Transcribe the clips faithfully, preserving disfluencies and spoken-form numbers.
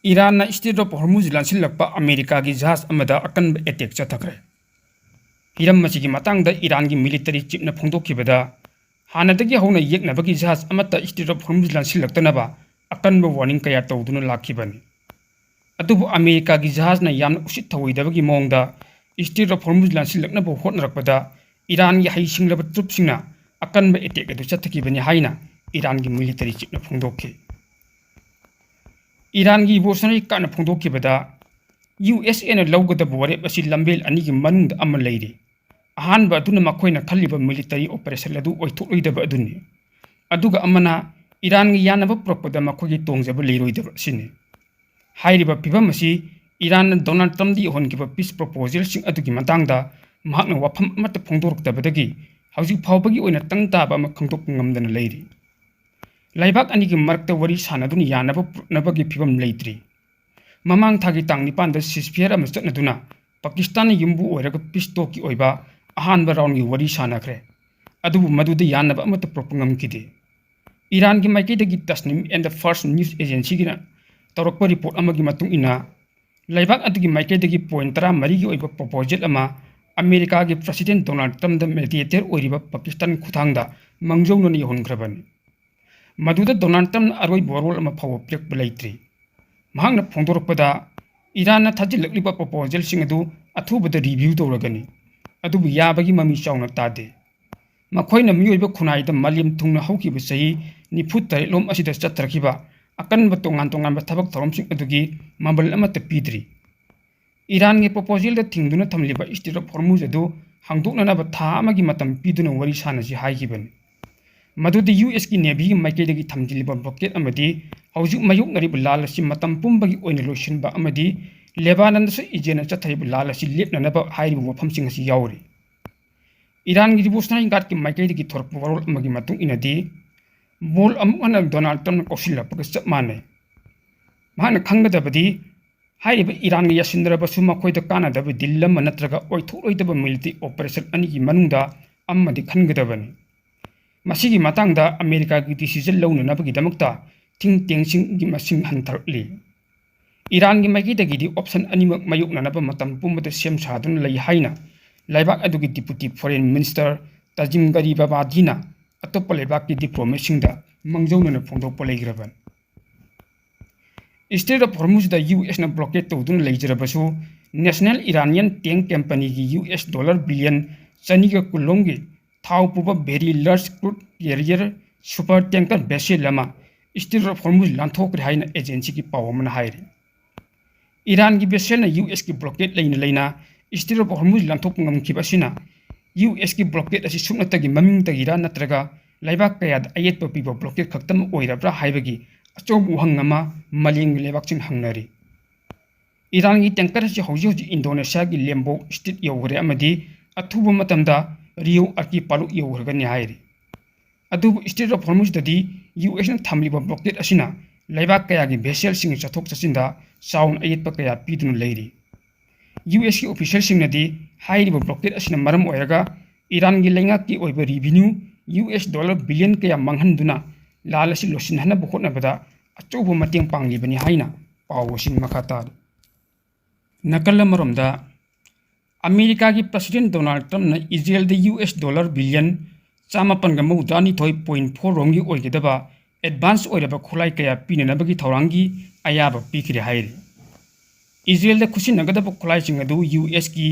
ꯏꯔꯥꯟꯅ Strait of Hormuz ꯂꯥꯟꯁꯤꯜꯂꯛꯄ ꯑꯃꯦꯔꯤꯀꯥꯒꯤ ꯖꯍꯥꯖ ꯑꯃꯗ ꯑꯀꯟꯕ attack ꯆꯠꯊꯈ꯭ꯔꯦ꯫ ꯍꯤꯔꯝ ꯑꯁꯤꯒꯤ ꯃꯇꯥꯡꯗ ꯏꯔꯥꯟꯒꯤ military chiefꯅ ꯐꯣꯡꯗꯣꯛꯈꯤꯕꯗ, ꯍꯥꯟꯅꯗꯒꯤ ꯍꯧꯅ ꯌꯦꯛꯅꯕꯒꯤ ꯖꯍꯥꯖ ꯑꯃꯠꯇ Strait of Hormuz ꯂꯥꯟꯁꯤꯜꯂꯛꯇꯅꯕ ꯑꯀꯟꯕ warning ꯀꯌꯥ ꯇꯧꯗꯨꯅ ꯂꯥꯛꯈꯤꯕꯅꯤ꯫ ꯑꯗꯨꯕꯨ ꯑꯃꯦꯔꯤꯀꯥꯒꯤ ꯖꯍꯥꯖꯅ ꯌꯥꯝꯅ ꯎꯁꯤꯠ ꯊꯑꯣꯏꯗꯕꯒꯤ ꯃꯑꯣꯡꯗ Strait of Hormuz ꯂꯥꯟꯁꯤꯜꯂꯛꯅꯕ ꯍꯣꯠꯅꯔꯛꯄꯗ ꯏꯔꯥꯟꯒꯤ ꯍꯩꯁꯤꯡꯂꯕ troopꯁꯤꯡꯅ ꯑꯀꯟꯕ attack ꯑꯗꯨ ꯆꯠꯊꯈꯤꯕꯅꯤ ꯍꯥꯏꯅ ꯏꯔꯥꯟꯒꯤ military chiefꯅ ꯐꯣꯡꯗꯣꯛꯈꯤ꯫ ꯏꯔꯥꯟꯒꯤ revolutionary guardꯅ ꯐꯣꯡꯗꯣꯛꯈꯤꯕꯗ, USAꯅ ꯂꯧꯒꯗꯕ ꯋꯥꯔꯦꯞ ꯑꯁꯤ ꯂꯝꯕꯦꯜ ꯑꯅꯤꯒꯤ ꯃꯅꯨꯡꯗ ꯑꯃ ꯂꯩꯔꯤ꯫ ꯑꯍꯥꯟꯕ ꯑꯗꯨꯅ ꯃꯈꯣꯏꯅ ꯈꯜꯂꯤꯕ military operation ꯑꯗꯨ ꯑꯣꯏꯊꯣꯛꯂꯣꯏꯗꯕ ꯑꯗꯨꯅꯤ꯫ ꯑꯗꯨꯒ ꯑꯃꯅ ꯏꯔꯥꯟꯒꯤ ꯌꯥꯅꯕ ꯄꯨꯔꯛꯄꯗ ꯃꯈꯣꯏꯒꯤ ꯇꯣꯡꯖꯕ ꯂꯩꯔꯣꯏꯗꯕ ꯑꯁꯤꯅꯤ꯫ ꯍꯥꯏꯔꯤꯕ ꯐꯤꯚꯝ ꯑꯁꯤ ꯏꯔꯥꯟꯅ ꯗꯣꯅꯥꯜꯗ ꯇ꯭ꯔꯝꯞꯗ ꯌꯧꯍꯟꯈꯤꯕ peace proposalꯁꯤꯡ ꯑꯗꯨꯒꯤ ꯃꯇꯥꯡꯗ ꯃꯍꯥꯛꯅ ꯋꯥꯐꯝ ꯑꯃꯠꯇ ꯐꯣꯡꯗꯣꯔꯛꯇꯕꯗꯒꯤ ꯍꯧꯖꯤꯛ ꯐꯥꯎꯕꯒꯤ ꯑꯣꯏꯅ ꯇꯪ ꯇꯥꯕ ꯑꯃ ꯈꯪꯗꯣꯛꯄ ꯉꯝꯗꯅ ꯂꯩꯔꯤ꯫ ꯂꯩꯕꯥꯛ ꯑꯅꯤꯒꯤ ꯃꯔꯛꯇ ꯋꯥꯔꯤ ꯁꯥꯟꯅꯗꯨꯅ ꯌꯥꯅꯕ ꯄꯨꯔꯛꯅꯕꯒꯤ ꯐꯤꯚꯝ ꯂꯩꯇ꯭ꯔꯤ꯫ ꯃꯃꯥꯡ ꯊꯥꯒꯤ ꯇꯥꯡ ꯅꯤꯄꯥꯟꯗ ceasefire ꯑꯃ ꯆꯠꯅꯗꯨꯅ ꯄꯥꯀꯤꯁꯇꯥꯟꯅ ꯌꯨꯝꯕꯨ ꯑꯣꯏꯔꯒ peace talkꯀꯤ ꯑꯣꯏꯕ ꯑꯍꯥꯟꯕ roundꯒꯤ ꯋꯥꯔꯤ ꯁꯥꯟꯅꯈ꯭ꯔꯦ꯫ ꯑꯗꯨꯕꯨ ꯃꯗꯨꯗ ꯌꯥꯅꯕ ꯑꯃꯠꯇ ꯄꯨꯔꯛꯄ ꯉꯝꯈꯤꯗꯦ꯫ ꯏꯔꯥꯟꯒꯤ ꯃꯥꯏꯀꯩꯗꯒꯤ Tasnim and the Fars news agencyꯒꯤꯅ ꯇꯧꯔꯛꯄ report ꯑꯃꯒꯤ ꯃꯇꯨꯡ ꯏꯟꯅ, ꯂꯩꯕꯥꯛ ꯑꯗꯨꯒꯤ ꯃꯥꯏꯀꯩꯗꯒꯤ point ꯇꯔꯥꯃꯔꯤꯒꯤ ꯑꯣꯏꯕ proposal ꯑꯃ ꯑꯃꯦꯔꯤꯀꯥꯒꯤ President ꯗꯣꯅꯥꯜꯗ ꯇ꯭ꯔꯝꯞꯗ mediator ꯑꯣꯏꯔꯤꯕ ꯄꯥꯀꯤꯁꯇꯥꯟ ꯈꯨꯠꯊꯥꯡꯗ ꯃꯥꯡꯖꯧꯅꯅ ꯌꯧꯍꯟꯈ꯭ꯔꯕꯅꯤ꯫ ꯃꯗꯨꯗ ꯗꯣꯅꯥꯜꯗ ꯇ꯭ꯔꯝꯞꯅ ꯑꯔꯣꯏꯕ ꯋꯥꯔꯣꯜ ꯑꯃ ꯐꯥꯎꯕ ꯄꯤꯔꯛꯄ ꯂꯩꯇ꯭ꯔꯤ꯫ ꯃꯍꯥꯛꯅ ꯐꯣꯡꯗꯣꯔꯛꯄꯗ, ꯏꯔꯥꯟꯅ ꯊꯥꯖꯤꯜꯂꯛꯂꯤꯕ proposalꯁꯤꯡ ꯑꯗꯨ ꯑꯊꯨꯕꯗ review ꯇꯧꯔꯒꯅꯤ, ꯑꯗꯨꯕꯨ ꯌꯥꯕꯒꯤ ꯃꯃꯤ ꯆꯥꯎꯅ ꯇꯥꯗꯦ꯫ ꯃꯈꯣꯏꯅ ꯃꯤꯑꯣꯏꯕ ꯈꯨꯟꯅꯥꯏꯗ ꯃꯥꯂꯦꯝ ꯊꯨꯡꯅ ꯍꯧꯈꯤꯕ ꯆꯍꯤ ꯅꯤꯐꯨ ꯇꯔꯦꯠ ꯂꯣꯝ ꯑꯁꯤꯗ ꯆꯠꯊꯔꯛꯈꯤꯕ ꯑꯀꯟꯕ ꯇꯣꯉꯥꯟ ꯇꯣꯉꯥꯟꯕ ꯊꯕꯛ ꯊꯧꯔꯝꯁꯤꯡ ꯑꯗꯨꯒꯤ ꯃꯃꯜ ꯑꯃꯠꯇ ꯄꯤꯗ꯭ꯔꯤ꯫ ꯏꯔꯥꯟꯒꯤ proposalꯗ ꯊꯤꯡꯗꯨꯅ ꯊꯝꯂꯤꯕ Strait of Hormuz ꯑꯗꯨ ꯍꯥꯡꯗꯣꯛꯅꯅꯕ ꯊꯥ ꯑꯃꯒꯤ ꯃꯇꯝ ꯄꯤꯗꯨꯅ ꯋꯥꯔꯤ ꯁꯥꯟꯅꯁꯤ ꯍꯥꯏꯈꯤꯕꯅꯤ꯫ ꯃꯗꯨꯗꯤ USꯀꯤ Navyꯒꯤ ꯃꯥꯏꯀꯩꯗꯒꯤ ꯊꯝꯖꯤꯜꯂꯤꯕ blockade ꯑꯃꯗꯤ ꯍꯧꯖꯤꯛ ꯃꯥꯌꯣꯛꯅꯔꯤꯕ ꯂꯥꯜ ꯑꯁꯤ ꯃꯇꯝ ꯄꯨꯝꯕꯒꯤ ꯑꯣꯏꯅ ꯂꯣꯏꯁꯤꯟꯕ ꯑꯃꯗꯤ ꯂꯦꯕꯥꯅꯟꯗꯁꯨ ꯏꯖꯦꯟꯅ ꯆꯠꯊꯔꯤꯕ ꯂꯥꯜ ꯑꯁꯤ ꯂꯦꯞꯅꯅꯕ ꯍꯥꯏꯔꯤꯕ ꯋꯥꯐꯝꯁꯤꯡ ꯑꯁꯤ ꯌꯥꯎꯔꯤ꯫ ꯏꯔꯥꯟꯒꯤ revolutionary guardꯀꯤ ꯃꯥꯏꯀꯩꯗꯒꯤ ꯊꯣꯔꯛꯄ ꯋꯥꯔꯣꯜ ꯑꯃꯒꯤ ꯃꯇꯨꯡ ꯏꯟꯅꯗꯤ, ꯕꯣꯜ ꯑꯃꯨꯛ ꯍꯟꯅ ꯗꯣꯅꯥꯜꯗ ꯇ꯭ꯔꯝꯞꯅ ꯀꯥꯎꯁꯤꯜꯂꯛꯄꯒ ꯆꯞ ꯃꯥꯟꯅꯩ꯫ ꯃꯍꯥꯛꯅ ꯈꯪꯒꯗꯕꯗꯤ, ꯍꯥꯏꯔꯤꯕ ꯏꯔꯥꯟꯒ ꯌꯥꯁꯤꯟꯅꯔꯕꯁꯨ ꯃꯈꯣꯏꯗ ꯀꯥꯟꯅꯗꯕ deal ꯑꯃ ꯅꯠꯇ꯭ꯔꯒ ꯑꯣꯏꯊꯣꯛꯂꯣꯏꯗꯕ military operation ꯑꯅꯤꯒꯤ ꯃꯅꯨꯡꯗ ꯑꯃꯗꯤ ꯈꯟꯒꯗꯕꯅꯤ꯫ ꯃꯁꯤꯒꯤ ꯃꯇꯥꯡꯗ ꯑꯃꯦꯔꯤꯀꯥꯒꯤ decision ꯂꯧꯅꯅꯕꯒꯤꯗꯃꯛꯇ think tankꯁꯤꯡꯒꯤ ꯃꯁꯤꯡ ꯍꯟꯊꯔꯛꯂꯤ꯫ ꯏꯔꯥꯟꯒꯤ ꯃꯥꯏꯀꯩꯗꯒꯤꯗꯤ option ꯑꯅꯤꯃꯛ ꯃꯥꯌꯣꯛꯅꯅꯕ ꯃꯇꯝ ꯄꯨꯝꯕꯗ ꯁꯦꯝ ꯁꯥꯗꯨꯅ ꯂꯩ ꯍꯥꯏꯅ ꯂꯩꯕꯥꯛ ꯑꯗꯨꯒꯤ Deputy Foreign Minister ꯇꯥꯖꯤꯝ ꯒꯔꯤꯕꯥꯕꯥꯗꯤꯅ ꯑꯇꯣꯞꯄ ꯂꯩꯕꯥꯛꯀꯤ diplomatꯁꯤꯡꯗ ꯃꯥꯡꯖꯧꯅꯅ ꯐꯣꯡꯗꯣꯛꯄ ꯂꯩꯈ꯭ꯔꯕꯅꯤ꯫ Strait of Hormuzꯗ USꯅ blockade ꯇꯧꯗꯨꯅ ꯂꯩꯖꯔꯕꯁꯨ, National Iranian Tank Companyꯒꯤ US dollar billion ꯆꯅꯤꯒ ꯀꯨꯟ ꯂꯣꯝꯒꯤ ꯊꯥꯎ ꯄꯨꯕ very large crude carrier super tanker vessel ꯑꯃ Strait of Hormuz ꯂꯥꯟꯊꯣꯛꯈ꯭ꯔꯦ ꯍꯥꯏꯅ agencyꯒꯤ ꯄꯥꯎ ꯑꯃꯅ ꯍꯥꯏꯔꯤ꯫ ꯏꯔꯥꯟꯒꯤ vesselꯅ USꯀꯤ blockade ꯂꯩꯅ ꯂꯩꯅ Strait of Hormuz ꯂꯥꯟꯊꯣꯛꯄ ꯉꯝꯈꯤꯕ ꯑꯁꯤꯅ USꯀꯤ blockade ꯑꯁꯤ ꯁꯨꯞꯅꯇꯒꯤ ꯃꯃꯤꯡꯇꯒꯤꯔꯥ ꯅꯠꯇ꯭ꯔꯒ ꯂꯩꯕꯥꯛ ꯀꯌꯥꯗ ꯑꯌꯦꯠꯄ ꯄꯤꯕ blockade ꯈꯛꯇꯃꯛ ꯑꯣꯏꯔꯕ꯭ꯔꯥ ꯍꯥꯏꯕꯒꯤ ꯑꯆꯧꯕ ꯋꯥꯍꯪ ꯑꯃ ꯃꯥꯂꯦꯝꯒꯤ ꯂꯩꯕꯥꯛꯁꯤꯡꯅ ꯍꯪꯅꯔꯤ꯫ ꯏꯔꯥꯟꯒꯤ tanker ꯑꯁꯤ ꯍꯧꯖꯤꯛ ꯍꯧꯖꯤꯛ Indonesiaꯒꯤ Lombok Strait ꯌꯧꯈ꯭ꯔꯦ ꯑꯃꯗꯤ ꯑꯊꯨꯕ ꯃꯇꯝꯗ Rio Archipelago ꯌꯧꯈ꯭ꯔꯒꯅꯤ ꯍꯥꯏꯔꯤ꯫ ꯑꯗꯨꯕꯨ Strait of Hormuzꯗꯗꯤ USꯅ ꯊꯝꯂꯤꯕ blockade ꯑꯁꯤꯅ ꯂꯩꯕꯥꯛ ꯀꯌꯥꯒꯤ vesselꯁꯤꯡꯒꯤ ꯆꯠꯊꯣꯛ ꯆꯠꯁꯤꯟꯗ ꯆꯥꯎꯅ ꯑꯌꯦꯠꯄ ꯀꯌꯥ ꯄꯤꯗꯨꯅ ꯂꯩꯔꯤ꯫ USꯀꯤ officialꯁꯤꯡꯅꯗꯤ ꯍꯥꯏꯔꯤꯕ blockade ꯑꯁꯤꯅ ꯃꯔꯝ ꯑꯣꯏꯔꯒ ꯏꯔꯥꯟꯒꯤ ꯂꯩꯉꯥꯛꯀꯤ ꯑꯣꯏꯕ revenue US dollar billion ꯀꯌꯥ ꯃꯥꯡꯍꯟꯗꯨꯅ ꯂꯥꯟ ꯑꯁꯤ ꯂꯣꯏꯁꯤꯟꯍꯟꯅꯕ ꯍꯣꯠꯅꯕꯗ ꯑꯆꯧꯕ ꯃꯇꯦꯡ ꯄꯥꯡꯂꯤꯕꯅꯤ ꯍꯥꯏꯅ ꯄꯥꯎ ꯑꯁꯤ ꯃꯈꯥ ꯇꯥꯔꯤ꯫ ꯅꯥꯀꯜ ꯑꯃꯔꯣꯝꯗ, ꯑꯃꯦꯔꯤꯀꯥꯒꯤ President Donald Trumpꯅ ꯏꯖꯔꯦꯜꯗ US dollar billion ꯆꯥꯃꯥꯄꯟꯒ ꯃꯧꯗ꯭ꯔꯥꯅꯤꯊꯣꯏ point four ꯔꯣꯝꯒꯤ ꯑꯣꯏꯒꯗꯕ advance ꯑꯣꯏꯔꯕ ꯈꯨꯠꯂꯥꯏ ꯀꯌꯥ ꯄꯤꯅꯅꯕꯒꯤ ꯊꯧꯔꯥꯡꯒꯤ ꯑꯌꯥꯕ ꯄꯤꯈ꯭ꯔꯦ ꯍꯥꯏꯔꯤ꯫ ꯏꯖꯔꯦꯜꯗ ꯈꯨꯠꯁꯤꯟꯅꯒꯗꯕ ꯈꯨꯠꯂꯥꯏꯁꯤꯡ ꯑꯗꯨ USꯀꯤ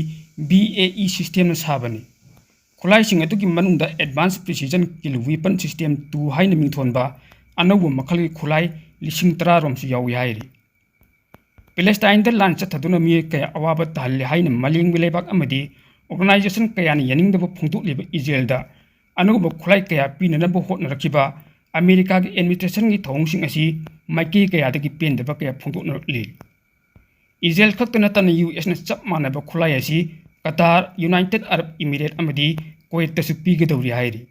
BAE systemꯅ ꯁꯥꯕꯅꯤ꯫ ꯈꯨꯠꯂꯥꯏꯁꯤꯡ ꯑꯗꯨꯒꯤ ꯃꯅꯨꯡꯗ Advanced Precision Kill Weapon System two ꯍꯥꯏꯅ ꯃꯤꯡꯊꯣꯟꯕ ꯑꯅꯧꯕ ꯃꯈꯜꯒꯤ ꯈꯨꯠꯂꯥꯏ ꯂꯤꯁꯤꯡ ꯇꯔꯥ ꯔꯣꯝꯁꯨ ꯌꯥꯎꯏ ꯍꯥꯏꯔꯤ꯫ ꯄꯦꯂꯦꯁꯇꯥꯏꯟꯗ ꯂꯥꯟ ꯆꯠꯊꯗꯨꯅ ꯃꯤꯑꯣꯏ ꯀꯌꯥ ꯑꯋꯥꯕ ꯇꯥꯍꯜꯂꯦ ꯍꯥꯏꯅ ꯃꯥꯂꯦꯝꯒꯤ ꯂꯩꯕꯥꯛ ꯑꯃꯗꯤ organization ꯀꯌꯥꯅ ꯌꯥꯅꯤꯡꯗꯕ ꯐꯣꯡꯗꯣꯛꯂꯤꯕ ꯏꯖꯔꯦꯜꯗ ꯑꯅꯧꯕ ꯈꯨꯠꯂꯥꯏ ꯀꯌꯥ ꯄꯤꯅꯅꯕ ꯍꯣꯠꯅꯔꯛꯈꯤꯕ ꯑꯃꯦꯔꯤꯀꯥꯒꯤ administrationꯒꯤ ꯊꯧꯑꯣꯡꯁꯤꯡ ꯑꯁꯤ ꯃꯥꯏꯀꯩ ꯀꯌꯥꯗꯒꯤ ꯄꯦꯟꯗꯕ ꯀꯌꯥ ꯐꯣꯡꯗꯣꯛꯅꯔꯛꯂꯤ꯫ ꯏꯖꯔꯦꯜ ꯈꯛꯇ ꯅꯠꯇꯅ USꯅ ꯆꯞ ꯃꯥꯟꯅꯕ ꯈꯨꯠꯂꯥꯏ ꯑꯁꯤ ꯀꯇꯥꯔ, United Arab Emirates ꯑꯃꯗꯤ ꯀꯨꯋꯦꯠꯇꯁꯨ ꯄꯤꯒꯗꯧꯔꯤ ꯍꯥꯏꯔꯤ꯫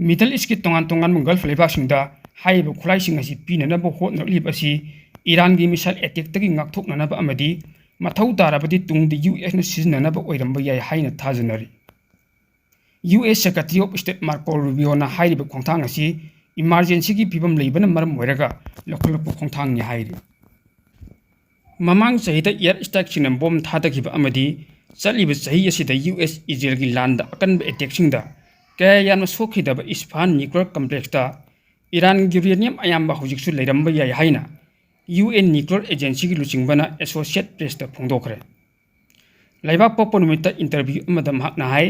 Middle Eastꯀꯤ ꯇꯣꯉꯥꯟ ꯇꯣꯉꯥꯟꯕ Gulf ꯂꯩꯕꯥꯛꯁꯤꯡꯗ ꯍꯥꯏꯔꯤꯕ ꯈꯨꯠꯂꯥꯏꯁꯤꯡ ꯑꯁꯤ ꯄꯤꯅꯅꯕ ꯍꯣꯠꯅꯔꯛꯂꯤꯕ ꯑꯁꯤ ꯏꯔꯥꯟꯒꯤ missile attackꯇꯒꯤ ꯉꯥꯛꯊꯣꯛꯅꯅꯕ ꯑꯃꯗꯤ ꯃꯊꯧ ꯇꯥꯔꯕꯗꯤ ꯇꯨꯡꯗ USꯅ ꯁꯤꯖꯤꯟꯅꯅꯕ ꯑꯣꯏꯔꯝꯕ ꯌꯥꯏ ꯍꯥꯏꯅ ꯊꯥꯖꯅꯔꯤ꯫ US Secretary of State Marco Rubioꯅ ꯍꯥꯏꯔꯤꯕ ꯈꯣꯡꯊꯥꯡ ꯑꯁꯤ emergencyꯒꯤ ꯐꯤꯚꯝ ꯂꯩꯕꯅ ꯃꯔꯝ ꯑꯣꯏꯔꯒ ꯂꯧꯈꯠꯂꯛꯄ ꯈꯣꯡꯊꯥꯡꯅꯤ ꯍꯥꯏꯔꯤ꯫ ꯃꯃꯥꯡ ꯆꯍꯤꯗ air strikeꯁꯤꯡꯅ ꯕꯣꯝ ꯊꯥꯗꯈꯤꯕ ꯑꯃꯗꯤ ꯆꯠꯂꯤꯕ ꯆꯍꯤ ꯑꯁꯤꯗ ꯌꯨ ꯑꯦꯁ ꯏꯖꯔꯦꯜꯒꯤ ꯂꯥꯟꯗ ꯑꯀꯟꯕ attackꯁꯤꯡꯗ ꯀꯌꯥ ꯌꯥꯝꯅ ꯁꯣꯛꯈꯤꯗꯕ ꯏꯁꯐꯥꯍꯥꯟ nuclear complexꯇ ꯏꯔꯥꯟꯒꯤ uranium ꯑꯌꯥꯝꯕ ꯍꯧꯖꯤꯛꯁꯨ ꯂꯩꯔꯝꯕ ꯌꯥꯏ ꯍꯥꯏꯅ ꯌꯨ ꯑꯦꯟ nuclear agencyꯒꯤ ꯂꯨꯆꯤꯡꯕꯅ Associated Pressꯇ ꯐꯣꯡꯗꯣꯛꯈ꯭ꯔꯦ꯫ ꯂꯩꯕꯥꯛ ꯄꯣꯛꯄ ꯅꯨꯃꯤꯠꯇ interview ꯑꯃꯗ ꯃꯍꯥꯛꯅ ꯍꯥꯏ,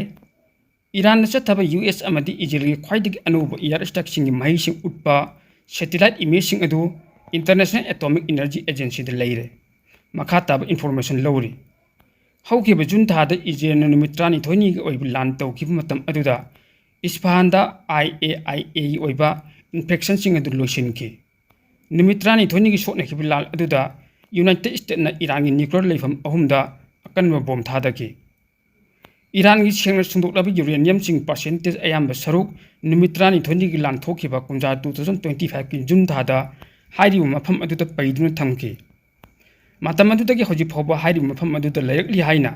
ꯏꯔꯥꯟꯗ ꯆꯠꯊꯕ ꯌꯨ ꯑꯦꯁ ꯑꯃꯗꯤ ꯏꯖꯔꯦꯜꯒꯤ ꯈ꯭ꯋꯥꯏꯗꯒꯤ ꯑꯅꯧꯕ air strikeꯁꯤꯡꯒꯤ ꯃꯍꯩꯁꯤꯡ ꯎꯠꯄ satellite imageꯁꯤꯡ ꯑꯗꯨ International Atomic Energy Agencyꯗ ꯂꯩꯔꯦ꯫ ꯃꯈꯥ ꯇꯥꯕ information ꯂꯧꯔꯤ꯫ ꯍꯧꯈꯤꯕ ꯖꯨꯟ ꯊꯥꯗ ꯏꯖꯔꯦꯜꯅ ꯅꯨꯃꯤꯠ ꯇꯔꯥꯅꯤꯊꯣꯏꯅꯤꯒꯤ ꯑꯣꯏꯕ ꯂꯥꯟ ꯇꯧꯈꯤꯕ ꯃꯇꯝ ꯑꯗꯨꯗ ꯏꯁꯐꯥꯍꯥꯟꯗ I A I Aꯒꯤ ꯑꯣꯏꯕ inspectionꯁꯤꯡ ꯑꯗꯨ ꯂꯣꯏꯁꯤꯟꯈꯤ꯫ ꯅꯨꯃꯤꯠ ꯇꯔꯥꯅꯤꯊꯣꯏꯅꯤꯒꯤ ꯁꯣꯛꯅꯈꯤꯕ ꯂꯥꯟ ꯑꯗꯨꯗ United Statesꯅ ꯏꯔꯥꯟꯒꯤ nuclear ꯂꯩꯐꯝ ꯑꯍꯨꯝꯗ ꯑꯀꯟꯕ ꯕꯣꯝ ꯊꯥꯗꯈꯤ꯫ ꯏꯔꯥꯟꯒꯤ ꯁꯦꯡꯅ ꯁꯨꯡꯗꯣꯛꯂꯕ uraniumꯁꯤꯡ percentage ꯑꯌꯥꯝꯕ ꯁꯔꯨꯛ ꯅꯨꯃꯤꯠ ꯇꯔꯥꯅꯤꯊꯣꯏꯅꯤꯒꯤ ꯂꯥꯟ ꯊꯣꯛꯈꯤꯕ ꯀꯨꯝꯖꯥ two thousand twenty fiveꯀꯤ ꯖꯨꯟ ꯊꯥꯗ ꯍꯥꯏꯔꯤꯕ ꯃꯐꯝ ꯑꯗꯨꯗ ꯄꯩꯗꯨꯅ ꯊꯝꯈꯤ꯫ ꯃꯇꯝ ꯑꯗꯨꯗꯒꯤ ꯍꯧꯖꯤꯛ ꯐꯥꯎꯕ ꯍꯥꯏꯔꯤꯕ ꯃꯐꯝ ꯑꯗꯨꯗ ꯂꯩꯔꯛꯂꯤ ꯍꯥꯏꯅ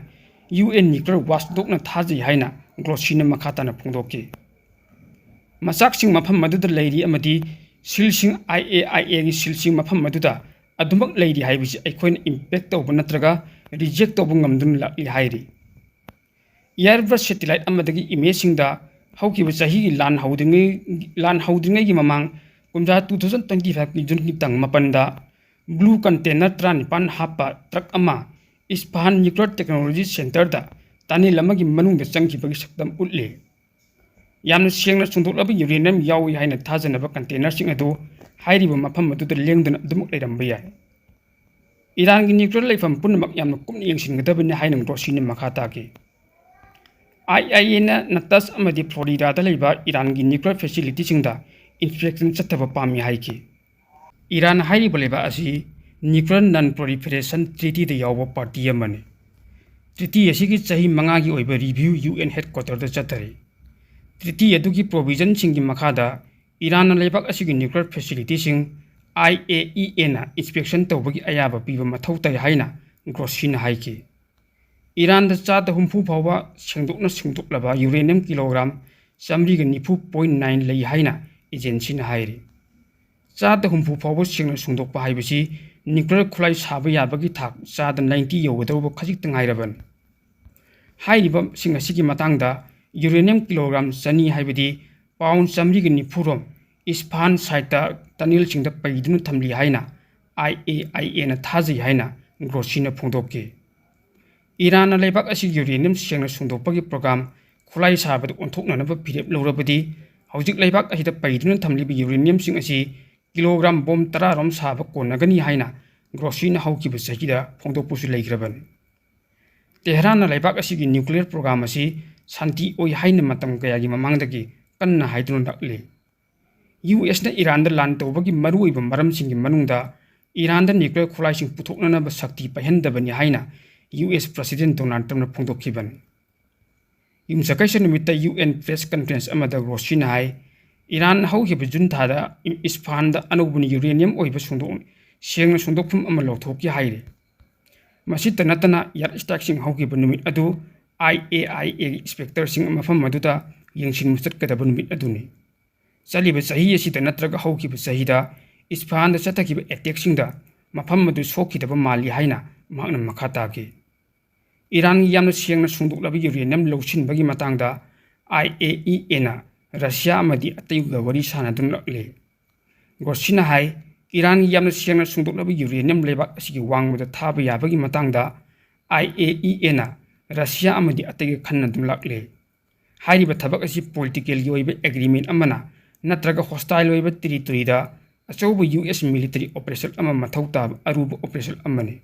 U N nuclear watchdogꯅ ꯊꯥꯖꯩ ꯍꯥꯏꯅ Grossina ꯃꯈꯥ ꯇꯥꯅ ꯐꯣꯡꯗꯣꯛꯈꯤ꯫ ꯃꯆꯥꯛꯁꯤꯡ ꯃꯐꯝ ꯑꯗꯨꯗ ꯂꯩꯔꯤ ꯑꯃꯗꯤ sealꯁꯤꯡ, I A I Aꯒꯤ sealꯁꯤꯡ ꯃꯐꯝ ꯑꯗꯨꯗ ꯑꯗꯨꯃꯛ ꯂꯩꯔꯤ ꯍꯥꯏꯕꯁꯤ ꯑꯩꯈꯣꯏꯅ inspect ꯇꯧꯕ ꯅꯠꯇ꯭ꯔꯒ reject ꯇꯧꯕ ꯉꯝꯗꯨꯅ ꯂꯥꯛꯂꯤ ꯍꯥꯏꯔꯤ꯫ Airbus satellite ꯑꯃꯗꯒꯤ imageꯁꯤꯡꯗ ꯍꯧꯈꯤꯕ ꯆꯍꯤꯒꯤ ꯂꯥꯟ ꯍꯧꯗ꯭ꯔꯤꯉꯩ, ꯂꯥꯟ ꯍꯧꯗ꯭ꯔꯤꯉꯩꯒꯤ ꯃꯃꯥꯡ ꯀꯨꯝꯖꯥ two thousand twenty fiveꯀꯤ ꯖꯨꯟꯒꯤ ꯇꯥꯡ ꯃꯥꯄꯟꯗ blue container ꯇꯔꯥꯅꯤꯄꯥꯟ ꯍꯥꯞꯄ truck ꯑꯃ ꯏꯁꯐꯥꯍꯥꯟ nuclear technology centreꯗ tunnel ꯑꯃꯒꯤ ꯃꯅꯨꯡꯗ ꯆꯪꯈꯤꯕꯒꯤ ꯁꯛꯇꯝ ꯎꯠꯂꯤ꯫ ꯌꯥꯝꯅ ꯁꯦꯡꯅ ꯁꯨꯡꯗꯣꯛꯂꯕ uranium ꯌꯥꯎꯏ ꯍꯥꯏꯅ ꯊꯥꯖꯅꯕ containerꯁꯤꯡ ꯑꯗꯨ ꯍꯥꯏꯔꯤꯕ ꯃꯐꯝ ꯑꯗꯨꯗ ꯂꯦꯡꯗꯅ ꯑꯗꯨꯃꯛ ꯂꯩꯔꯝꯕ ꯌꯥꯏ꯫ ꯏꯔꯥꯟꯒꯤ nuclear ꯂꯩꯐꯝ ꯄꯨꯝꯅꯃꯛ ꯌꯥꯝꯅ ꯀꯨꯞꯅ ꯌꯦꯡꯁꯤꯟꯒꯗꯕꯅꯤ ꯍꯥꯏꯅ Grossina ꯃꯈꯥ ꯇꯥꯈꯤ꯫ I A I Aꯅ Natanz ꯑꯃꯗꯤ Floridada ꯂꯩꯕ ꯏꯔꯥꯟꯒꯤ nuclear facilityꯁꯤꯡꯗ inspection ꯆꯠꯊꯕ ꯄꯥꯝꯃꯤ ꯍꯥꯏꯈꯤ꯫ ꯏꯔꯥꯟ ꯍꯥꯏꯔꯤꯕ ꯂꯩꯕꯥꯛ ꯑꯁꯤ nuclear non-proliferation treatyꯗ ꯌꯥꯎꯕ party ꯑꯃꯅꯤ꯫ Treaty ꯑꯁꯤꯒꯤ ꯆꯍꯤ ꯃꯉꯥꯒꯤ ꯑꯣꯏꯕ review U N headquarterꯗ ꯆꯠꯊꯔꯤ꯫ Treaty ꯑꯗꯨꯒꯤ provisionꯁꯤꯡꯒꯤ ꯃꯈꯥꯗ ꯏꯔꯥꯟꯅ ꯂꯩꯕꯥꯛ ꯑꯁꯤꯒꯤ nuclear facilityꯁꯤꯡ I A E Aꯅ inspection ꯇꯧꯕꯒꯤ ꯑꯌꯥꯕ ꯄꯤꯕ ꯃꯊꯧ ꯇꯥꯏ ꯍꯥꯏꯅ Grossina ꯍꯥꯏꯈꯤ꯫ ꯏꯔꯥꯟꯗ ꯆꯥꯗ ꯍꯨꯝꯐꯨ ꯐꯥꯎꯕ ꯁꯦꯡꯗꯣꯛꯅ ꯁꯨꯡꯗꯣꯛꯂꯕ uranium kilogram ꯆꯥꯃꯔꯤꯒ ꯅꯤꯐꯨ point nine ꯂꯩ ꯍꯥꯏꯅ agencyꯅ ꯍꯥꯏꯔꯤ꯫ ꯆꯥꯗ ꯍꯨꯝꯐꯨ ꯐꯥꯎꯕ ꯁꯦꯡꯅ ꯁꯨꯡꯗꯣꯛꯄ ꯍꯥꯏꯕꯁꯤ nuclear ꯈꯨꯠꯂꯥꯏ ꯁꯥꯕ ꯌꯥꯕꯒꯤ ꯊꯥꯛ ꯆꯥꯗ ninety ꯌꯧꯒꯗꯧꯕ ꯈꯖꯤꯛꯇ ꯉꯥꯏꯔꯕꯅꯤ꯫ ꯍꯥꯏꯔꯤꯕꯁꯤꯡ ꯑꯁꯤꯒꯤ ꯃꯇꯥꯡꯗ uranium kilogram ꯆꯅꯤ, ꯍꯥꯏꯕꯗꯤ pound ꯆꯥꯃꯔꯤꯒ ꯅꯤꯐꯨ ꯔꯣꯝ ꯏꯁꯐꯥꯍꯥꯟ site ꯇ tunnel ꯁꯤꯡꯗ ꯄꯩꯗꯨꯅ ꯊꯝꯂꯤ ꯍꯥꯏꯅ IAIA ꯅ ꯊꯥꯖꯩ ꯍꯥꯏꯅ ꯒ꯭ꯔꯣꯁꯤꯅ ꯐꯣꯡꯗꯣꯛꯈꯤ꯫ ꯏꯔꯥꯟꯅ ꯂꯩꯕꯥꯛ ꯑꯁꯤꯒꯤ uranium ꯁꯦꯡꯅ ꯁꯨꯡꯗꯣꯛꯄꯒꯤ program ꯈꯨꯠꯂꯥꯏ ꯁꯥꯕꯗ ꯑꯣꯟꯊꯣꯛꯅꯅꯕ ꯐꯤꯔꯦꯞ ꯂꯧꯔꯕꯗꯤ, ꯍꯧꯖꯤꯛ ꯂꯩꯕꯥꯛ ꯑꯁꯤꯗ ꯄꯩꯗꯨꯅ ꯊꯝꯂꯤꯕ uranium ꯁꯤꯡ ꯑꯁꯤ kilogram bomb ꯇꯔꯥ ꯔꯣꯝ ꯁꯥꯕ ꯀꯣꯟꯅꯒꯅꯤ ꯍꯥꯏꯅ ꯒ꯭ꯔꯣꯁꯤꯅ ꯍꯧꯈꯤꯕ ꯆꯍꯤꯗ ꯐꯣꯡꯗꯣꯛꯄꯁꯨ ꯂꯩꯈ꯭ꯔꯕꯅꯤ꯫ ꯇꯦꯍꯔꯥꯟꯅ ꯂꯩꯕꯥꯛ ꯑꯁꯤꯒꯤ nuclear program ꯑꯁꯤ ꯁꯥꯟꯇꯤ ꯑꯣꯏ ꯍꯥꯏꯅ ꯃꯇꯝ ꯀꯌꯥꯒꯤ ꯃꯃꯥꯡꯗꯒꯤ ꯀꯟꯅ ꯍꯥꯏꯗꯨꯅ ꯂꯥꯛꯂꯤ꯫ US ꯅ ꯏꯔꯥꯟꯗ ꯂꯥꯟ ꯇꯧꯕꯒꯤ ꯃꯔꯨꯑꯣꯏꯕ ꯃꯔꯝꯁꯤꯡꯒꯤ ꯃꯅꯨꯡꯗ ꯏꯔꯥꯟꯗ nuclear ꯈꯨꯠꯂꯥꯏꯁꯤꯡ ꯄꯨꯊꯣꯛꯅꯅꯕ ꯁꯛꯇꯤ ꯄꯥꯏꯍꯟꯗꯕꯅꯤ ꯍꯥꯏꯅ US President Donald Trump ꯅ ꯐꯣꯡꯗꯣꯛꯈꯤꯕꯅꯤ꯫ ꯌꯨꯝꯁꯀꯩꯁ ꯅꯨꯃꯤꯠꯇ UN press conference ꯑꯃꯗ ꯒ꯭ꯔꯣꯁꯤꯅ ꯍꯥꯏ, ꯏꯔꯥꯟ ꯍꯧꯈꯤꯕ ꯖꯨꯟ ꯊꯥꯗ ꯏ-, ꯏꯁꯐꯥꯍꯥꯟꯗ ꯑꯅꯧꯕ uranium ꯑꯣꯏꯕ ꯁꯨꯡꯗꯣꯛ-, ꯁꯦꯡꯅ ꯁꯨꯡꯗꯣꯛꯐꯝ ꯑꯃ ꯂꯧꯊꯣꯛꯈꯤ ꯍꯥꯏꯔꯤ꯫ ꯃꯁꯤꯇ ꯅꯠꯇꯅ, air strike ꯁꯤꯡ ꯍꯧꯈꯤꯕ ꯅꯨꯃꯤꯠ ꯑꯗꯨ IAIA ꯒꯤ inspector ꯁꯤꯡ ꯃꯐꯝ ꯑꯗꯨꯗ ꯌꯦꯡꯁꯤꯟꯕ ꯆꯠꯀꯗꯕ ꯅꯨꯃꯤꯠ ꯑꯗꯨꯅꯤ꯫ ꯆꯠꯂꯤꯕ ꯆꯍꯤ ꯑꯁꯤꯗ ꯅꯠꯇ꯭ꯔꯒ ꯍꯧꯈꯤꯕ ꯆꯍꯤꯗ ꯏꯁꯐꯥꯍꯥꯟꯗ ꯆꯠꯊꯈꯤꯕ attack ꯁꯤꯡꯗ ꯃꯐꯝ ꯑꯗꯨ ꯁꯣꯛꯈꯤꯗꯕ ꯃꯥꯜꯂꯤ ꯍꯥꯏꯅ ꯃꯍꯥꯛꯅ ꯃꯈꯥ ꯇꯥꯈꯤ꯫ ꯏꯔꯥꯟꯒꯤ ꯌꯥꯝꯅ ꯁꯦꯡꯅ ꯁꯨꯡꯗꯣꯛꯂꯕ uranium ꯂꯧꯁꯤꯟꯕꯒꯤ ꯃꯇꯥꯡꯗ IAEA ꯅ ꯔꯁꯤꯌꯥ ꯑꯃꯗꯤ ꯑꯇꯩꯒ ꯋꯥꯔꯤ ꯁꯥꯅꯗꯨꯅ ꯂꯥꯛꯂꯤ꯫ ꯒ꯭ꯔꯣꯁꯤꯅ ꯍꯥꯏ, ꯏꯔꯥꯟꯒꯤ ꯌꯥꯝꯅ ꯁꯦꯡꯅ ꯁꯨꯡꯗꯣꯛꯂꯕ uranium ꯂꯩꯕꯥꯛ ꯑꯁꯤꯒꯤ ꯋꯥꯡꯃꯗ ꯊꯥꯕ ꯌꯥꯕꯒꯤ ꯃꯇꯥꯡꯗ IAEA ꯅ ꯔꯁꯤꯌꯥ ꯑꯃꯗꯤ ꯑꯇꯩꯒ ꯈꯟꯅꯗꯨꯅ ꯂꯥꯛꯂꯤ꯫ ꯍꯥꯏꯔꯤꯕ ꯊꯕꯛ ꯑꯁꯤ political ꯒꯤ ꯑꯣꯏꯕ agreement ꯑꯃꯅ ꯅꯠꯇ꯭ꯔꯒ hostile ꯑꯣꯏꯕ territory ꯗ ꯑꯆꯧꯕ US military operation ꯑꯃ ꯃꯊꯧ ꯇꯥꯕ ꯑꯔꯨꯕ operation ꯑꯃꯅꯤ꯫